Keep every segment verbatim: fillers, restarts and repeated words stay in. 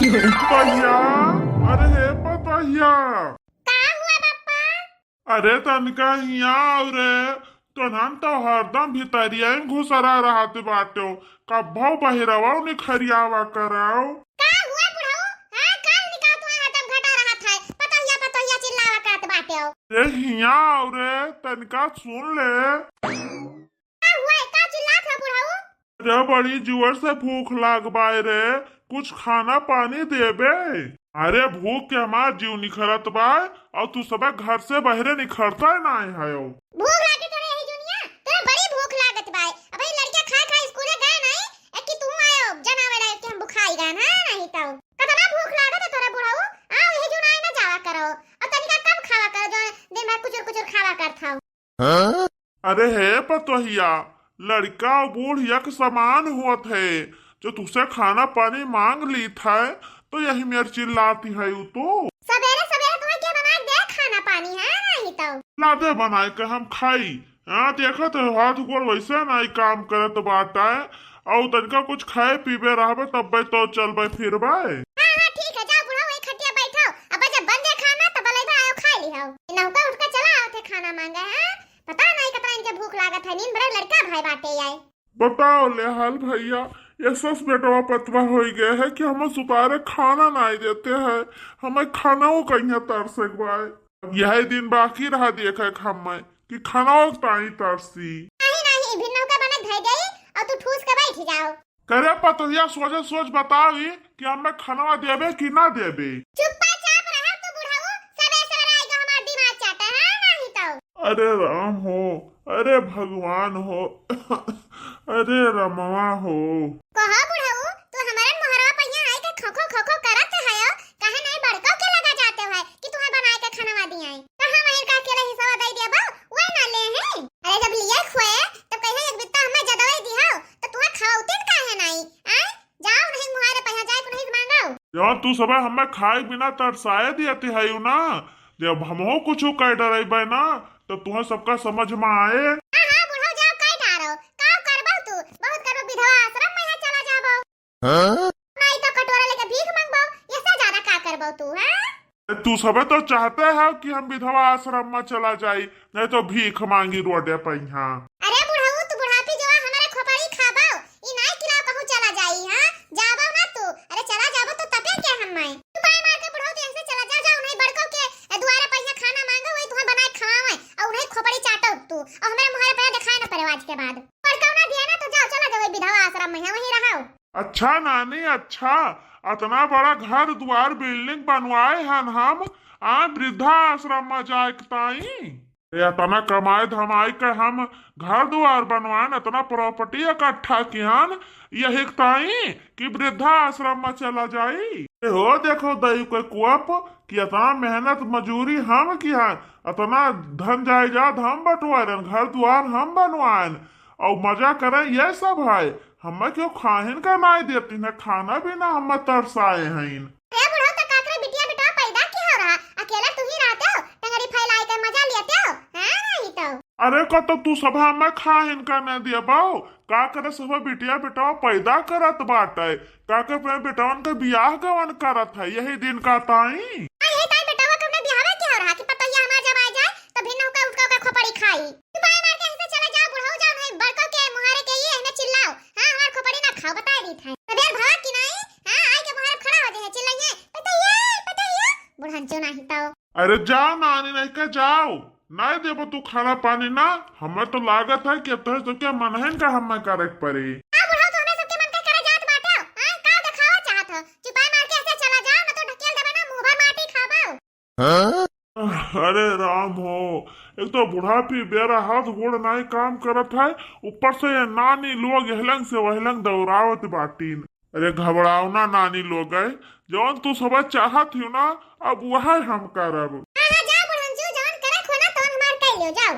पतोहिया, अरे हे पतोहिया। का हुआ बप्पा? अरे तनिका हियाँ आव रे, तोहन तो हरदम भितरिया में घुसरा रहत बाटेउ, कब्बो बहिरवा निखरियावा करउ। का हुआ बुढ़ऊ? हाँ, का निकात हुआ हरदम घटा रहत है, पतोहिया पतोहिया चिल्लावा करत बाटेउ। रे हियाँ आव रे, तनिका सुन ले। का हुआ है? का चिल्लात है बुढ़ऊ? अरे बड़ी जोर से भूख लाग बाय रे, कुछ खाना पानी देबे। अरे भूख के हमार जीव निखरत बाय, और तू सबे घर से बहरे निखरता ही नाय है। भूख लागे तोरे यही दुनिया, तोरे बड़ी भूख लागत बाय। अबे लड़के खाए खाए स्कूले गए नहीं, एक कि तू आयो जनावर है कि हम भुखाई गए ना, नहीं तो। कतना भूख लागत है तोरे बुढ़ऊ, आओ यही जुनाई ना जावा करो, और तनिका कम खावा करो, जो दिन भर कुचुर कुचुर खावा करत हौ। अरे हे पतोहिया, लड़का और बूढ़ एक समान होत है। जो तुसे खाना पानी मांग लीत है, तो यही मेर चिल्लाती है उ तो। सबेरे सबेरे तुम्हें के बनाए दे खाना पानी, है नहीं तो? ला दे बनाए के हम खाई। हाँ, देखत है हाथ गोड़ वैसे नाई काम करत बाटा है। और तनिका कुछ खाए पीबे रहबे तब्बे तो चलबे फिरबे। हाँ, हाँ, ठीक है, जाओ बुढ़ऊ, वही खटिया बैठो। अब जब बन जाए खाना, तब लइबा आयो खाए लिहो। नौका उठ के चला आओ थे खाना मांगे, हाँ? पता नहीं कितना इनके भूख लागत है, नींद भरे लड़का भाई बाटे आए। बताओ ले हाल भैया, ये सस बेटवा पतवा होई गए है कि हम सुतारे खाना नाई देते हैं, हमें खाना वो कहीं तरसे बाय। अब यही दिन बाकी रहा देखे हमें कि खाना वो ताई तरसी। नहीं, नहीं, भिन्नो का बने धई देई और तू ठूस के बैठ जाओ। करे पतोहिया, सोचे सोच बताओ ई कि हमें खनवा देबे कि ना देबे? चुप्पा चाप रहा तू बुढ़ऊ, सबे सवेरे आइके हमार दिमाग चाटा है, नहीं तो। अरे राम हो, अरे भगवान हो, अरे रमवा हो। कहो बुढ़ऊ, तू हमारे मोहरवा पहिया आइके खोखो खोखो करत है, काहे नहीं बड़को के लगा जाते हो कि तुम्हें बनाए के खनवा दियाई? कहाँ वहीं का अकेले हिस्सा दे दिया बा, वही ना ले हैं। अरे जब लिए हुए, तब कहे एक बित्ता हमें जदवे दिहो, तो तुम्हें खवाउतीन काहे नहीं? आय? जाओ नहीं मुहारे पहिया जाए को नहीं मांगो। जब तू सबे हमें खाए बिना तरसाए दियती है ना, जब हमहू कुछ कह डरेबे ना, तब तुम्हें सबका समझ में आए। हाँ, हाँ, बुढ़ऊ जाओ कह डारो, का करबो तू? बहुत करबो विधवा आश्रम में यहाँ चला जाबो। हाँ? नहीं तो कटोरा लेके भीख मांगबो, इससे ज्यादा का करबो तू, हाँ? तू सबे तो चाहते हो कि हम विधवा आश्रम में चला जाई, नहीं तो भीख मांगी रोडे पे यहाँ। अरे बुढ़ऊ, तू बुढ़ापी जवा हमारे खोपड़ी खाबो, ई नाई किला कहूँ चला जाई, हाँ? जाबो ना तू, अरे चला जाबो तो तबे के हम माई। तू पाए मार के बुढ़ऊ, तू ऐसे चला जा, जाओ नहीं बड़को के दुआरे पे यहाँ खाना मांगो, वही तुम्हें बनाए खवावे, और उन्हें खोपड़ी चाटो तू, और हमारे मुहारे पे दिखाए ना परे आज के बाद। बड़को ना दिया ना, तो जाओ चला जाओ विधवा आश्रम में, वहीं रहो। अच्छा नानी, अच्छा, अतना बड़ा घर दुआर building बनवाए हन हम, आ वृद्धा आश्रम में जाए के ताई? ए, अतना कमाए धमाए के हम घर दुआर बनवाएन, अतना property इकट्ठा किहन, यही के ताई कि वृद्धा आश्रम में चला जाई? ए हो, देखो दई के कोप कि अतना मेहनत मजूरी हम किहन, अतना धन जायदाद हम बंटवाएन, घर दुआर हम बनवाएन, और मजा करे ये सब है। हमें क्यों खाहिन का नाई देती न खाना भी ना, हमें तरसाए हैं। ए बुढ़ऊ, तो काकरे बिटिया बेटा पैदा की हो रहा, अकेला तू ही रहते हो, टंगड़ी फैलाई के मजा लेते हो, हाँ नहीं तो। अरे को तो तू सब हमें खाहिन का न दिया बाऊ, काकरे सब बिटिया बेटा पैदा करत बाटे, काके पे बेटवन के बियाह गवन करत है यही दिन का ताई। आ, यही ताई बेटवा कब ने बियाहवे के हो रहा कि पतोहिया हमार जब आ जाए, तो भिन्न होकर उसका ओकर खोपड़ी खाई। चुपाई मार के ऐसे चला जाओ, बुढ़ऊ जाओ, नहीं बड़को के मुहारे के ये हमें चिल्लाओ। हाँ, हमार खोपड़ी ना खाओ, बताए दी था। तो देर भवा की नहीं, हाँ, आई के मुहारे खड़ा हो जाए, चिल्लाइए, "पतोहिया, पतोहिया", बुढ़ंचो नहीं तो। अरे जाओ नानी, नहीं का जाओ, नहीं देबो तू खाना पानी ना, हमें तो लागत है कि तोहे सबके मनहन का हमें करे के पड़ी। आ बुढ़ऊ, तो हमें सबके मन का करे जात बाटे, हाँ, का दिखावा चाहत हो? चुपाई मार के ऐसे चला जाओ, ना तो ढकेल देबे ना, मुंह भर माटी खाबो। अरे राम हो, एक तो बुढ़ापी बेरा हाथ गोड़ नाई काम करत है, ऊपर से ये नानी लोग एहलंग से वहलंग दौड़ावत बाटीन। अरे घबराओ ना नानी लोग, जौन तू सब चाहत हो ना, अब वह हम करब। हाँ, हाँ, जाओ बुढ़ंचू, जौन करे खो ना, तौन हमार कह लियो, जाओ।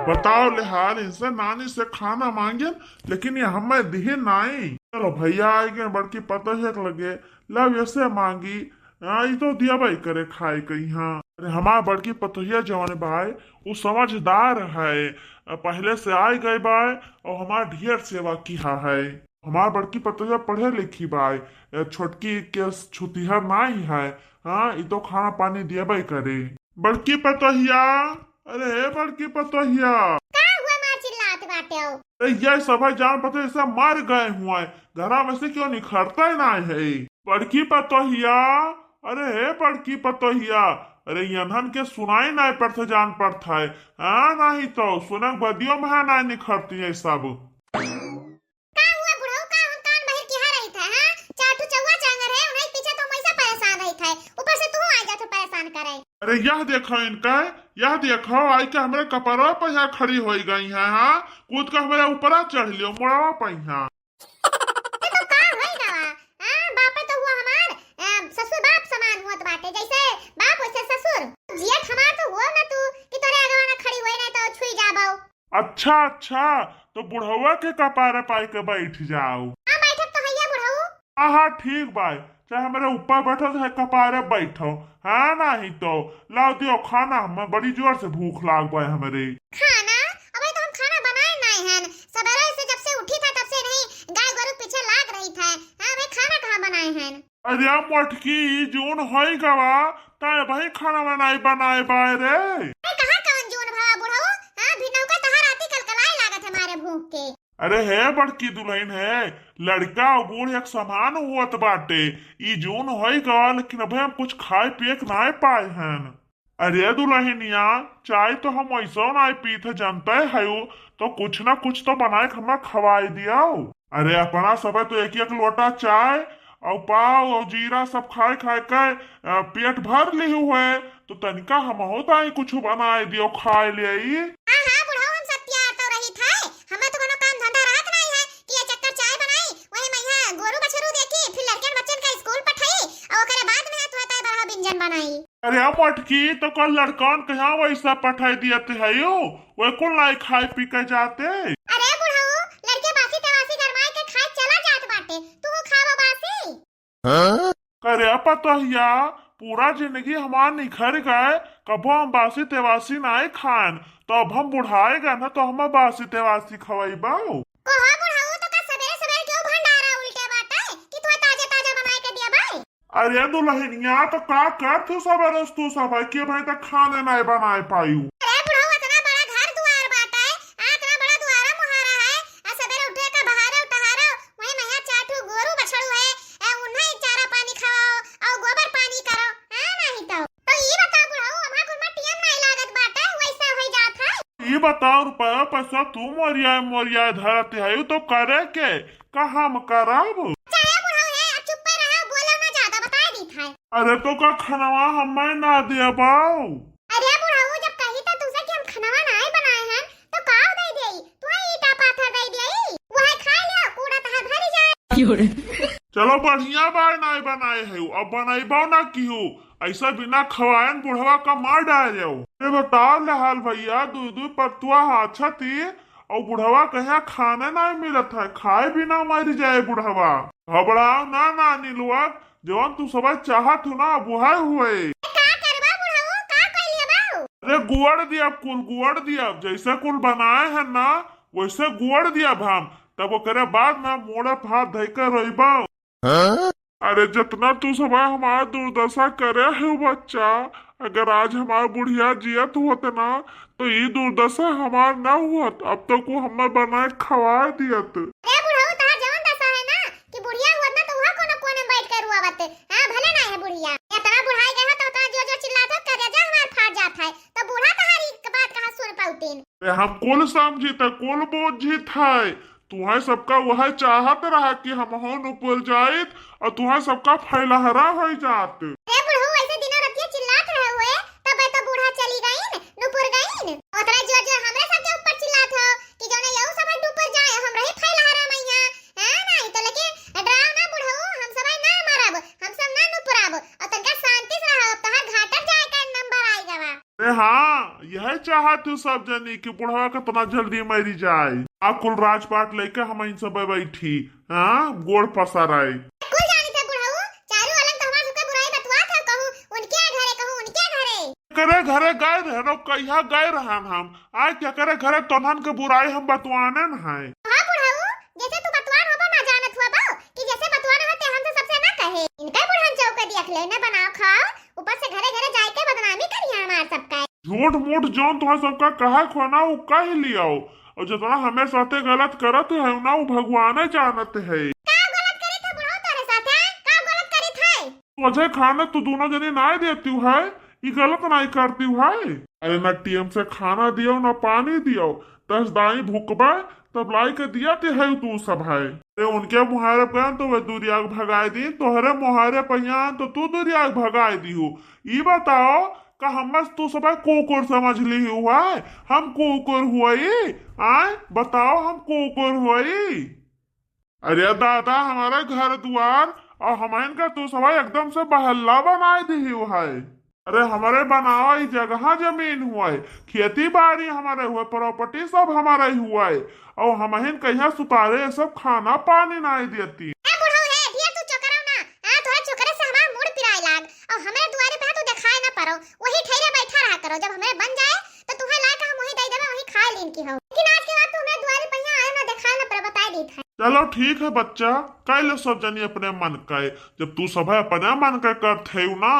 बताओ ले हाल, इनसे नानी से खाना मांगे, लेकिन ये हमें दिहे नाई। चलो भैया आई गए बड़की पतोहिया के लगे, लाओ ऐसे मांगी, हाँ, ई तो दिया भाई करे खाए कहीं। हाँ, अरे हमार बड़की पतोहिया जौन बाय, उ समझदार है, पहले से आए गए बाय और हमार ढेर सेवा किहा है। हमार बड़की पतोहिया पढ़े लिखी बाय, ए, छोटकी के छुतिहर नाई है। हाँ, ई तो खाना पानी दियबे करे। बड़की पतोहिया, अरे हे बड़की पतोहिया। का हुआ माँ चिल्लात बाटे हो? अरे ये सब है जान पता ऐसा मर गए हुए, घरा में से क्यों निखरता ही ना है। बड़की पतोहिया, अरे हे बड़की पतोहिया, अरे यन्हन के सुनाई नाई पड़त जान पड़त है। हाँ, नहीं तो सुनक बदियो में है नाई निखरती है सब। का हुआ बुढ़ऊ, का हम कान बहिर किहा रही थे, हाँ? चार ठो चौवा चांगर है, उन्हीं पीछे तो हम ऐसा परेशान रही थे, ऊपर से तू आ जा तो परेशान करे। अरे यह देखो इनका, यह देखो आई के हमरे कपड़वा पर यहाँ खड़ी हो गई है, हाँ? कूद के हमरे ऊपरा चढ़ लियो, मुड़वा पर यहाँ। ये तो का होई गवा? हाँ, बापे तो हुआ हमार, अ, ससुर बाप समान होत बाटे, जैसे बाप वैसे ससुर। जियत हमार तो हुआ ना तू कि तोरे अगवा ना खड़ी होई, नहीं तो छुई जाबो। अच्छा, अच्छा, तो बुढ़वा के कपारे पाई के बैठ जाओ। हाँ, बैठब तो हैया बुढ़ऊ। हाँ, हाँ, ठीक बाय, चाहे हमरे ऊपर बैठो, चाहे कपारे बैठो। हाँ, नहीं तो लाओ दियो खाना, हमें बड़ी जोर से भूख लाग बाय हमरे। खाना? अबे तो हम खाना बनाए नाई हन, सबेरे से जब से उठी था तब से नहीं गाय गोरू पीछे लाग रही था। हाँ, अबे खाना कहाँ बनाए हन? अरे मोटकी, ई जून होई गवा, तै भाई खाना बनाई बनाए बाय रे। अरे कहाँ कवन जून भवा बुढ़ऊ? हाँ, भी नौका तहार आती कलकलाए लागत है मारे भूख के। अरे हे बड़की दुल्हन है, लड़का और बूढ़ एक समान हुअत बाटे। ई जून होई गवा, लेकिन अबे हम कुछ खाए पिए के नाय पाए हन। अरे दुल्हनिया, चाय तो हम ऐसो नाय पीत है, जानते है, तो कुछ ना कुछ तो बनाए के हमें खवाए दियो। अरे अपना सबे तो एक एक लोटा चाय और पाव और जीरा सब खाए खाए के, अ, पेट भर ली हुए, तो तनिका हमहू ताई कुछ बनाए दियो, खाए ले आई। हाँ, हाँ, बुढ़ऊ, हम सब तैयार तो रही थे, हमें तो कोनो काम धंधा रहत नहीं है कि ये चक्कर चाय बनाई, वही में यहाँ गोरू बछरू देखी, फिर लड़कन बच्चन का स्कूल पठाई, और ओकरे बाद में है तुहे ताई बड़ा व्यंजन बनाई। अरे मोटकी, तो कल लड़कन के यहाँ वैसा पठाई दियत है यो, वे कुल नाई खाए पी के जाते। अरे बुढ़ऊ, लड़के बासी तेवासी गरमाए के खाए चला जात बाटे, तू खावा बासी। हाँ? करे पतोहिया, पूरा जिंदगी हमार निखर गए, कबो हम बासी तेवासी नाई खान, तो अब हम बुढ़ाए गए ना, तो हम बासी तेवासी खवाइबो। कहो बुढ़ऊ, तो का सबेरे सबेरे क्यों भंडारा उल्टे बाटे कि तुहे ताजे ताजा बनाए के दिया बाई? अरे दुल्हनिया, तो का कर तू सबेरे से तू सब है कि भाई तक खाने नाई बनाए पायू। अरे बुढ़ऊ, इतना बड़ा घर दुआर बाटे, आ इतना बड़ा दुआरा मुहारा है, आ सबेरे उठे का बहारो टहारो, वही मैया चार ठो गोरू बछड़ू है, ए, उन्हें चारा पानी खवाओ, और गोबर पानी करो, हाँ नहीं तो। तो ई बताओ बुढ़ऊ, हमार कुल में टीएम नहीं लागत बाटे, वैसा हो जात है। ई बताओ रुपया पैसा तू मोरिया मोरिया धरत है, तो करे के का हम करब? चाहे बुढ़ऊ है, अब चुप्पे रहो, बोलो ना ज्यादा, बता दी था। अरे तो का खनवा हमें ना देबाऊ? अरे बुढ़ऊ, जब कही था तुझसे कि हम खनवा नाय बनाए हैं, तो का दे देई? तू ईटा पाथर दे देई, वह खा लिया, कूड़ा तहार भर जाए। चलो बढ़िया बाय नाय बनाए है, अब बनाइबो ना किहू, ऐसा बिना खवायन बुढ़वा का मार डाल जाओ। अरे बताओ ले हाल भैया, दू दू पतुआ हाछती और बुढ़वा कहाँ खाने नाय मिलत है, खाए बिना मर जाए बुढ़वा। घबराओ ना नानी लोग, जवन तू सब चाहत हो ना, वह हुए। का करबा बुढ़ऊ, का कइले बाऊ? अरे गुआड़ दिया, कुल गुआड़ दिया, जैसे कुल बनाए हैं ना, वैसे गुआड़ दिया हम। तब ओकरे बाद ना मोड़े पे हाथ धइ के रोइबा। अरे जितना तू सब हमार दुर्दशा करे है बच्चा, अगर आज हमार बुढ़िया जियत होत ना, तो ई दुर्दशा हमार ना होत, अब तो को हमें बनाए खवा दियत। ए बुढ़ऊ, तहार जवन दशा है ना कि बुढ़िया होत ना, तो वहाँ कोनो कोने में बैठ के रुआवत। हाँ, भले ना है बुढ़िया, इतना बुढ़ाई गए हो तो उतना जोर जोर चिल्लात हो, करेजा हमार फाट जात है, तो बूढ़ा तहारी बात कहाँ सुन पाउतीन? ए, हम कुल समझित है, कुल बोझित है। तुहें सबका वह चाहत रहा कि हमहू नुपुर जाइत और तुहें सबका फैलहरा हो जात। ए बुढ़ऊ, ऐसे दिनों रतिया चिल्लात रहे हुए, तब तो बूढ़ा चली गईन, नुपुर गईन। उतना जोर जोर हमरे सबके ऊपर चिल्लात हो कि जौने यहू सब नुपुर जाए, हम रही फैलहरा मैया। हाँ, नहीं तो लेकिन डराओ ना बुढ़ऊ, हम सब ना मरब, हम सब ना नुपुराब। और तनका शांति से रहो, अब तहार घाटक जाए का नंबर आई गवा। अरे हाँ, यह चाहत हूँ सब जनी कि बुढ़वा कितना जल्दी मरी जाए। आ कुल राजपाट लेके हम इन सब बैठी, हाँ, गोड़ पसाराए। कुल जानी थे बुढ़ऊ, चारू अलग तो हमार सबके बुराई बतवा था, कहूँ उनके घरे, कहूँ उनके घरे। केकरे घरे गए रहे रो, कहिया गए रहन हम? आए केकरे घरे तोन्हन के बुराई हम बतवाने न है। हाँ बुढ़ऊ, जैसे तू बतवान होबो ना जाने तेने बनाओ खाओ, ऊपर से घरे घरे जाए के बदनामी करिया हमार सबका। झूठ मूठ जौन तोहरे सबका कहे खो ना, उ कह लियो। और जितना हमें साथे गलत करत है ना, उ भगवाने जानत है। का गलत करित है बुढ़ऊ तोरे साथे? का गलत करित है? तुझे खाना तू दोनों जने नाय देती है, ई गलत नाय करती है। अरे ना टीएम से खाना दियो ना पानी दियो, दस दाई भुकबे तब लाई के दिया ते है तू सब है। अरे उनके मुहारे पे तो वे दुरिया के भगाए दी, तोहरे मुहारे पे तो तू दुरिया के भगाए दी हो। ई बताओ का हम तू सब कुकुर समझ ली हुआ है? हम कुकुर हुई? आए बताओ हम कुकुर हुई? अरे दादा, हमारे घर दुआर और हमन का तू सब एकदम से बहल्ला बनाए दी हुआ है। अरे हमरे बनावा ई जगह जमीन हुआ है, खेती बाड़ी हमारे हुआ, प्रॉपर्टी सब हमारे हुआ है, और हमहिन कहिया सुतारे ये सब खाना पानी नाई देती। ए बुढ़ऊ है, ढेर तू चोकराव ना। हाँ, तोहरे चोकरे से हमार मूड पिराए लाग, और हमरे दुआरे पे तू देखाए ना परो, वही ठहरे बैठा रहा करो, जब हमरे बन जाए तो तुम्हें लाए का हम वही दे देबे, वही खाए लीन की हो। लेकिन आज के बाद तू हमरे दुआरे पे यहाँ आए ना, देखाए ना परो, बताए दी था। चलो ठीक है बच्चा, कर लो सब जनी अपने मन का। जब तू सब अपने मन का करत है ना,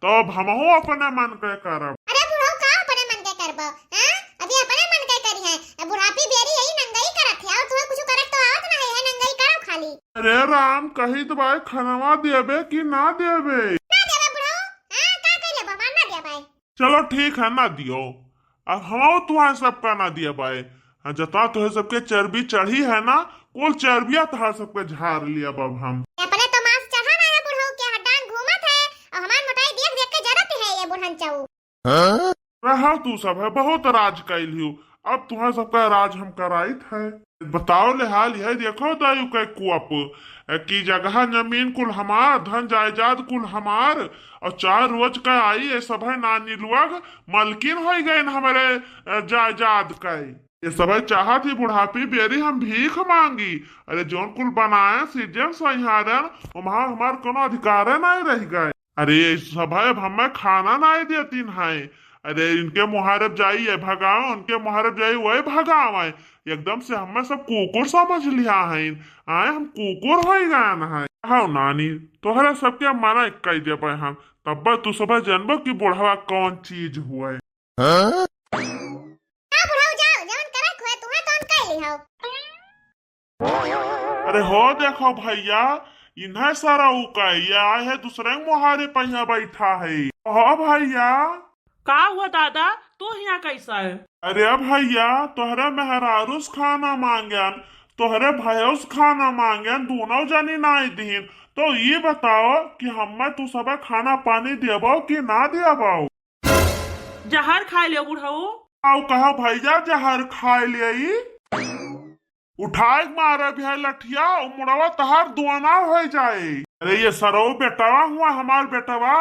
तब हमहू अपने मन के करब। अरे बुढ़ऊ, का अपने मन के करबो? हाँ? अभी अपने मन के करी है। अब बुढ़ापी बेरी यही नंगई करत है, और तुम्हें कुछ करत तो आवत ना है, है नंगई करो खाली। अरे राम, कही तो भाई, खनवा देबे कि ना देबे? ना देबे बुढ़ऊ। हाँ, का कह लेबो, हमार ना देबे। चलो ठीक है, ना दियो। अब हम तुम्हारे सबका ना दिया बाय। हाँ, जतना तुम्हें सबके चर्बी चढ़ी है ना, कुल चर्बिया तुम्हारे सबके झाड़ लिया बाब हम। अपने तो मांस चढ़ा ना है बुढ़ऊ के, हड्डान घूमत है, और हमार मोटाई देख देख के जरत है ये बुढ़न चाऊ। रहा तू सब है, बहुत राज कैल हियो, अब तुम्हारे सबका राज हम कराइत है। बताओ ले हाल यह देखो दायु के कुअप, ए, की जगह जमीन कुल हमार, धन जायदाद कुल हमार, और चार रोज का आई ये सब है नानी लोग, मलकिन हो गए हमरे, ए, जायदाद के। ये सब है चाहत ही बुढ़ापी बेरी हम भीख मांगी। अरे जौन कुल बनाए सीजन सहिहारन, वहाँ हमार कोनो अधिकारे नहीं रह गए। अरे ये सब है, अब हमें खाना नहीं देतीन है। अरे इनके मुहारब जाई ये भगाओ, उनके मुहारब जाई वही भगाओ है। एकदम से हमें सब कुकुर समझ लिया है। आए हम कुकुर हो गए हैं। हाँ नानी, तोहरा सबके मना कह देबे हम, तब तू सब जानबो कि बुढ़वा कौन चीज हुए। हाँ? हाँ बुढ़ऊ, जाओ, जवन करे खुए तुम्हें तौन कह ली हो। अरे हो देखो भैया, इन्हें सरऊ का, ये आए है दूसरे मुहारे पे यहाँ बैठा है। हो भैया। का हुआ दादा, तू यहाँ कैसा है? अरे भैया, तोहरे मेहरारूस खाना मांगन, तोहरे भयस खाना मांगन, दोनों जनी नाई दीन। तो ये बताओ कि हमें तू सब खाना पानी देबो कि ना देबो? जहर खाए लियो बुढ़ऊ। आओ कहा भैया, जहर खाए लियो। उठाए के मारे भी है लठिया, उ मुड़वा तहार दुआना हो जाए। अरे ये सरऊ बेटवा हुआ हमार बेटवा,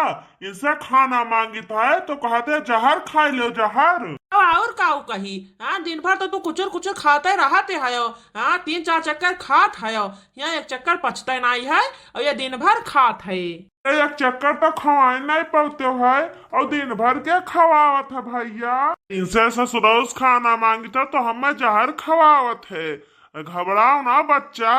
इनसे खाना मांगित है तो कहते जहर खाए लियो जहर। तो और का कही, हाँ दिन भर तो तू कुचुर कुचुर खाते रहते हयो, हाँ तीन चार चक्कर खात हयो, यहाँ एक चक्कर पचते नहीं है और ये दिन भर खात है। अरे एक चक्कर तो खवाए नहीं पाते है और दिन भर के खवावत है भैया। इनसे ससुरौस खाना मांगता तो हमें जहर खवावत है। घबराओ ना बच्चा,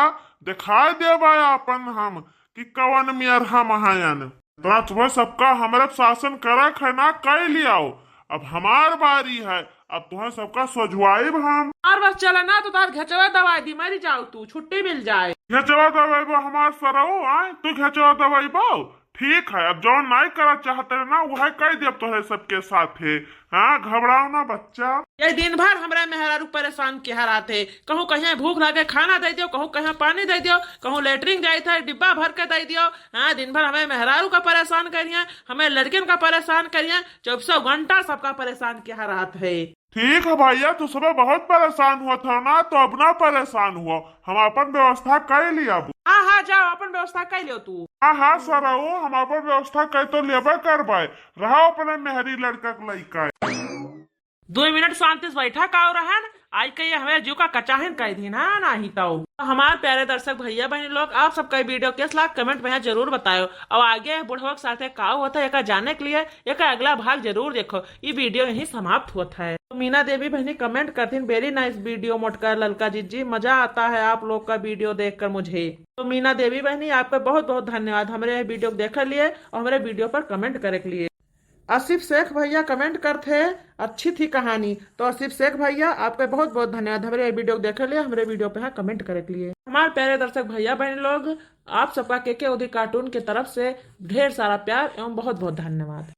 दिखाई देबे आपन हम कि कवन मेर हम हयन। इतना तुम्हें सबका हमरे शासन करक है ना, कह लियाओ। अब हमार बारी है, अब तुम्हें सबका सोझवाइब हम। और बस चला ना तो तार घेचवा दवाई दी, मरी जाओ तू, छुट्टी मिल जाए। घेचवा दवाई बा हमार सरऊ, आए तू घेचवा दवाई बा। ठीक है, अब जौन नाई करा चाहते ना, वह कह दिया तोहरे सबके साथ है। हाँ, घबराओ ना बच्चा। ये दिन भर हमरा मेहरारू परेशान के हरात है, कहूँ कहीं भूख लागे खाना दे दियो, कहूँ कहीं पानी दे दियो, कहूँ लेटरिन जाइत है डिब्बा भर के दे दियो। हाँ, दिन भर हमें मेहरारू का परेशान करिए, हमें लड़कियन का परेशान करिए, चौबीसों घंटा सबका परेशान के हरात है। ठीक है भैया, तू सब बहुत परेशान हुआ था ना, तो अब ना परेशान हुआ, हम अपन व्यवस्था कर लिया अब। हाँ हाँ, जाओ अपन व्यवस्था कर लियो तू। हाँ हाँ सरऊ, हम अपन व्यवस्था कर तो लेबे करबे, रहो अपने मेहरी लड़का के लइका। दो मिनट शांति से बैठा काव रहन, आज के ये हमें जीव का कचाहिन कह दीन, हाँ, नाही तो। तो हमार प्यारे दर्शक भैया बहनी लोग, आप सबका वीडियो कैस लाग कमेंट में जरूर बतायो। और आगे बुढ़वा के साथे का होता है, एका जाने के लिए एका अगला भाग जरूर देखो। ये वीडियो यहीं समाप्त होता है। तो मीना देवी बहनी कमेंट करतीन, "Very nice video मोटका ललका जीजी, मजा आता है आप लोग का वीडियो देखकर मुझे।" तो मीना देवी बहनी, आपका बहुत बहुत धन्यवाद हमरे ये वीडियो को देखे लिए और हमरे वीडियो पर कमेंट करे के लिए। आसिफ शेख भैया कमेंट करते हैं, "अच्छी थी कहानी।" तो आसिफ शेख भैया, आपका बहुत बहुत धन्यवाद हमरे ये वीडियो को देखे लिए, हमरे वीडियो पे यहाँ कमेंट करे के लिए। हमारे प्यारे दर्शक भैया बहन लोग, आप सबका के के ओदी कार्टून के तरफ से ढेर सारा प्यार एवं बहुत बहुत धन्यवाद।